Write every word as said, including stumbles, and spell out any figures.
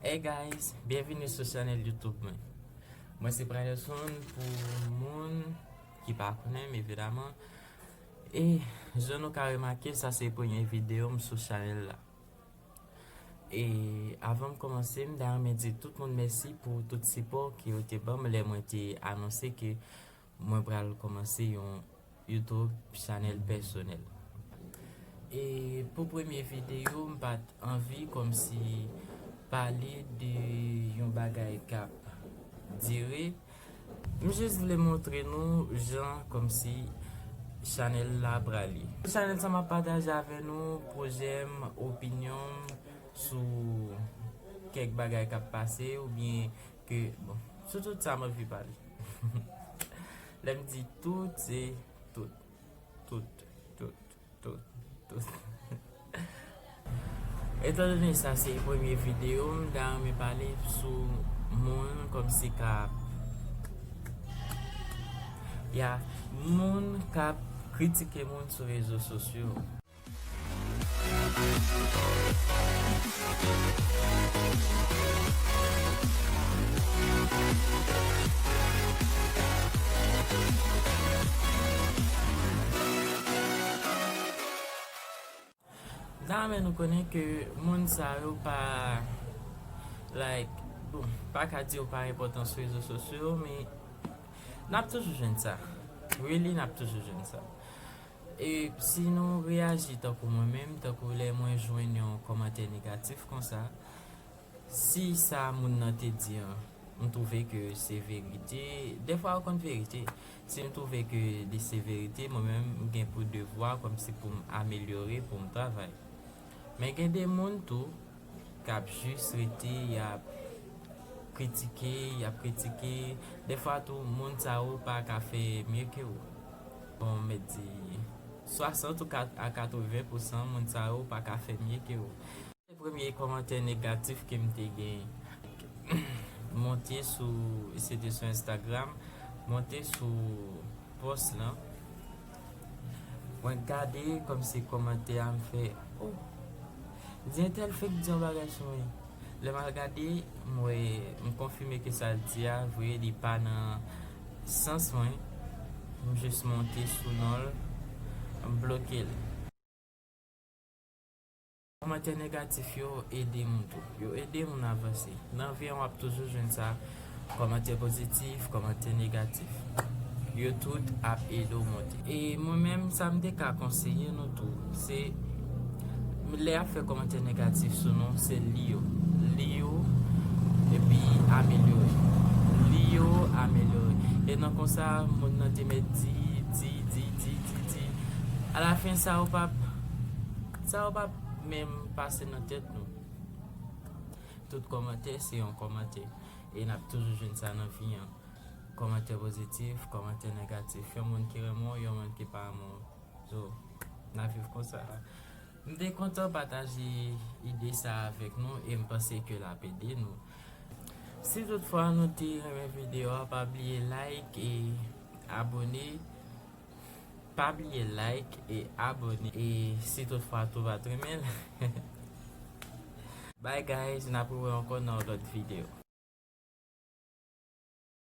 Hey guys, byenvini sou chanèl YouTube mwen. Mwen se Pranelson pou moun ki pa konnen m, evidaman. E jan nou ka remake, sa se premye videyo m sou chanèl la. E avan m kòmanse, m ta renmen di tout moun mèsi pou tout sipò ke yo te ban m lè mwen te anonse ke mwen pral kòmanse yon YouTube chanèl pèsonèl. E pou premye videyo, m pa t anvi kòmsi pale de yon bagay k ap dire. M jis vle montre nou jan kòmsi chanèl la pral ye. Sou chanèl sa, m ap pataje avè nou pwojè m, opinyon m sou kèk bagay k ap pase oubyen ke, bon, sou tout sa m anvi pale. Lè m di tout, se tout. Tout, tout, tout, tout. Etandone sa se premye videyo m, m ta renmen pale sou moun kòmsi k ap, ya, moun k ap kritike moun sou rezo sosyo. M ta renmen nou konnen ke moun sa yo pa, like, bon, pa ka di yo pa enpòtan sou rezo sosyo, men n ap toujou jwenn sa. Really, n ap toujou jwenn sa. E si nou reyaji tankou mwen menm, tankou lè mwen jwenn yon kòmantè negatif konsa, si sa moun nan te di an, m twouve ke se verite, dèfwa yo konn verite. Si m twouve ke li se verite, mwen menm, m gen pou devwa kòmsi pou m amelyore, pou m travay. Men gen de moun tou k ap jis rete, y ap kritike, y ap kritike. Dèfwa tou, moun sa yo pa ka fè mye ke ou. Bon, m mèt di, swasant ou kat-, a katreven pousan moun sa yo pa ka fè mye ke ou. Se premye kòmantè negatif ke m te gen. Monte sou, se te sou Instagram, monte sou pòs lan. Mwen gade kòmsi kòmantè a, m fè, oh, di entèl fèk di yon bagay sou mwen. Lè m al gade, m wè, m konfime ke sa l di a vre, li pa nan sans mwen. M jis monte sou non l, m bloke l. Kòmantè negatif yo ede moun tou. Yo ede moun avanse. Nan vi an, w ap toujou jwenn sa. Kòmantè pozitif, kòmantè negatif. Yo tout ap ede w monte. E mwen menm, sa m te ka konseye nou tou, se lè y ap fè kòmantè negatif sou nou, se li yo. Li yo, epi amelyore. Li yo, amelyore. E nan konsa, moun nan te mèt di, di, di, di, di, di. Alafen, sa yo p ap, sa yo p ap menm pase nan tèt nou. Tout kòmantè se yon kòmantè. E n ap toujou jwenn sa nan vi an. Kòmantè pozitif, kòmantè negatif. Yon moun ki renmen w, yon moun ki pa renmen w. So, n ap viv konsa. M te kontan pataje ide sa avèk nou e m panse ke l ap ede nou. Si toutfwa nou te renmen videyo a, pa bliye like e abone. Pa bliye like e abone. E si toutfwa tou pa t renmen l, bye guys, n ap rewè ankò nan yon lòt videyo.